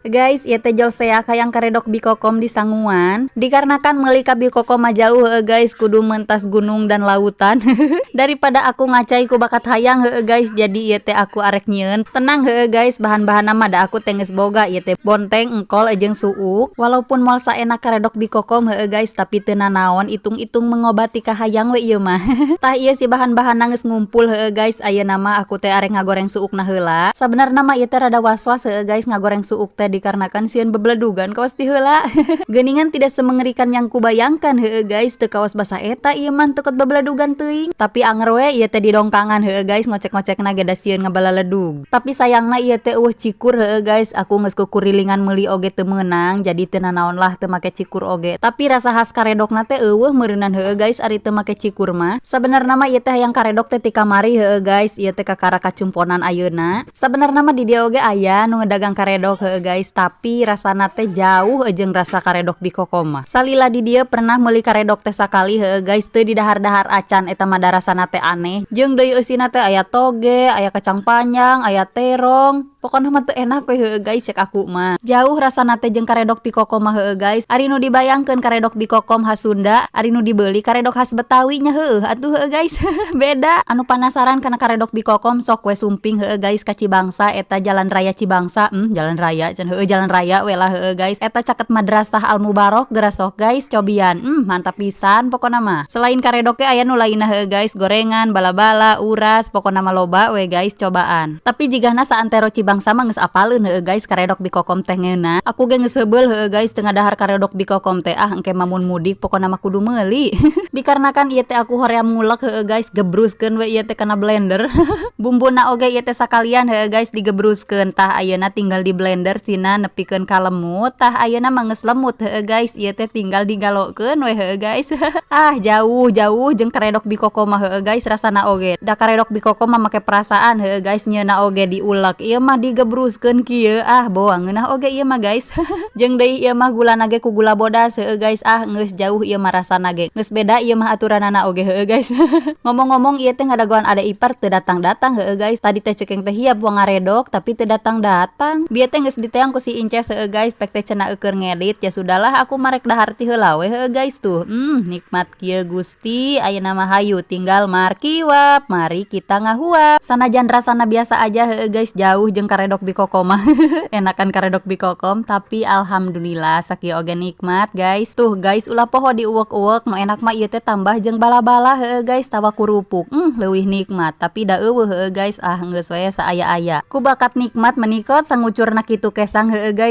Guys, ieu teh jol seak hayang karedok Bikokom di sanguan. Dikarenakan meuli ka Bikokom mah jauh heueuh guys, kudu mentas gunung dan lautan. Daripada aku ngacai ku bakat hayang heueuh guys, jadi ieu teh aku arek nyieun. Tenang heueuh guys, bahan-bahanna mah da aku teh geus boga, ieu teh bonteng, engkol jeung suuk. Walaupun moal saenak karedok Bikokom heueuh guys, tapi teu nanaon, itung-itung mengobati kahayang we ieu mah. Tah, ieu si bahan-bahanna geus ngumpul heueuh guys, ayeuna mah aku teh arek ngagoreng suukna heula. Sabenerna mah ieu teh rada was-was heueuh guys ngagoreng suuk teh, dikarenakan sieun bebeledugan kawas ti heula. Geuningan tidak semengerikan yang kubayangkan heueuh guys, teu kawas basa eta ieu mah, teu bebeledugan teuing. Tapi anger we ieu teh di dongkangan heueuh guys, ngocek-ngocekna ge da sieun ngabaladug. Tapi sayangna ieu teh euweuh cikur heueuh guys, aku geus kukurilingan meuli oge teu meunang, jadi teu nanaon lah teu make cikur oge. Tapi rasa khas karedokna teh euweuh meureunan heueuh guys ari teu make cikur mah. Sabenerna mah ieu teh hayang karedok teh ti kamari heueuh guys, ieu teh kakara kacumponan ayeuna. Sabenerna mah di dieu oge aya nu ngedagang karedok heueuh guys, tapi rasana teh jauh jeung rasa karedok Bikokom mah. Salila di dieu pernah meuli karedok teh sakali heueuh guys, teu didahar-dahar acan eta mah, da rasana teh aneh. Jeung deui eusina teh aya toge, aya kacang panjang, aya terong. Pokona mah teu enak we heueuh guys cek aku mah. Jauh rasana teh jeung karedok Bikokom mah heueuh guys. Ari nu dibayangkeun karedok Bikokom khas Sunda, ari nu dibeuli karedok khas Betawi nya heueuh atuh heueuh guys. Beda. Anu panasaran kana karedok Bikokom, sok we sumping heueuh guys ka Cibangsa, eta Jalan Raya Cibangsa, jalan raya can heueuh, jalan raya we lah heueuh guys. Eta caket Madrasah Al Mubarok geura sok guys cobian. Mantap pisan pokona mah. Selain karedok ge aya nu lainna heueuh guys, gorengan, bala-bala, uras, pokona mah loba we guys, cobaan. Tapi jigana saantero Cibangsa mah geus apaleun heueuh guys karedok Bikokom teh ngeunah. Aku ge geus heubeul heueuh guys teu ngadahar karedok Bikokom teh, ah, engke mah mun mudik pokona mah kudu meuli. Dikarenakan ieu teh aku hoream ngulek heueuh guys, gebruskeun we ieu teh kana blender. Bumbuna oge ieu teh sakalian heueuh guys digebruskeun. Tah, ayeuna tinggal di blender sina nepikeun ka lemut. Tah, ayeuna mah geus lemut heueuh guys, ieu teh tinggal digalokeun we heueuh guys. Ah, jauh jauh jeung karedok Bikokom mah heueuh guys rasana oge. Da karedok Bikokom mah make perasaan heueuh guys, nyieunna oge diulek. Ieu mah digebruskeun kieu, ah, boa ngeunah oge ieu mah guys. Jeung deui ieu mah gulana ge ku gula bodas heueuh guys, ah, geus jauh ieu mah rasana ge. Geus beda ieu mah aturanana oge heueuh guys. Ngomong-ngomong, ieu teh ngadagoan ade ipar teu datang-datang heueuh guys. Tadi teh cekeng teh hiap buang ngaredok, tapi teu datang-datang. Bieu teh geus diteang ku si Inces heueuh guys, pek teh cenah eueur ngedit, ya sudahlah aku mah rek dahar ti heula we heueuh guys tuh. Nikmat kieu Gusti, ayeuna mah hayu tinggal markiwap, mari kita ngahuap. Sanajan rasana biasa aja heueuh guys, jauh jeung karedok Bikokom mah. Enakan karedok Bikokom, tapi alhamdulillah sakieu oge nikmat guys. Tuh guys, ulah poho diuwek-uwek, nu enak mah ieu teh tambah jeung bala-bala heueuh guys, tawa kurupuk. Leuwih nikmat, tapi da euweuh heueuh guys, ah, geus we saaya-aya. Ku bakat nikmat menikot sangucurna kitu kesang heueuh guys.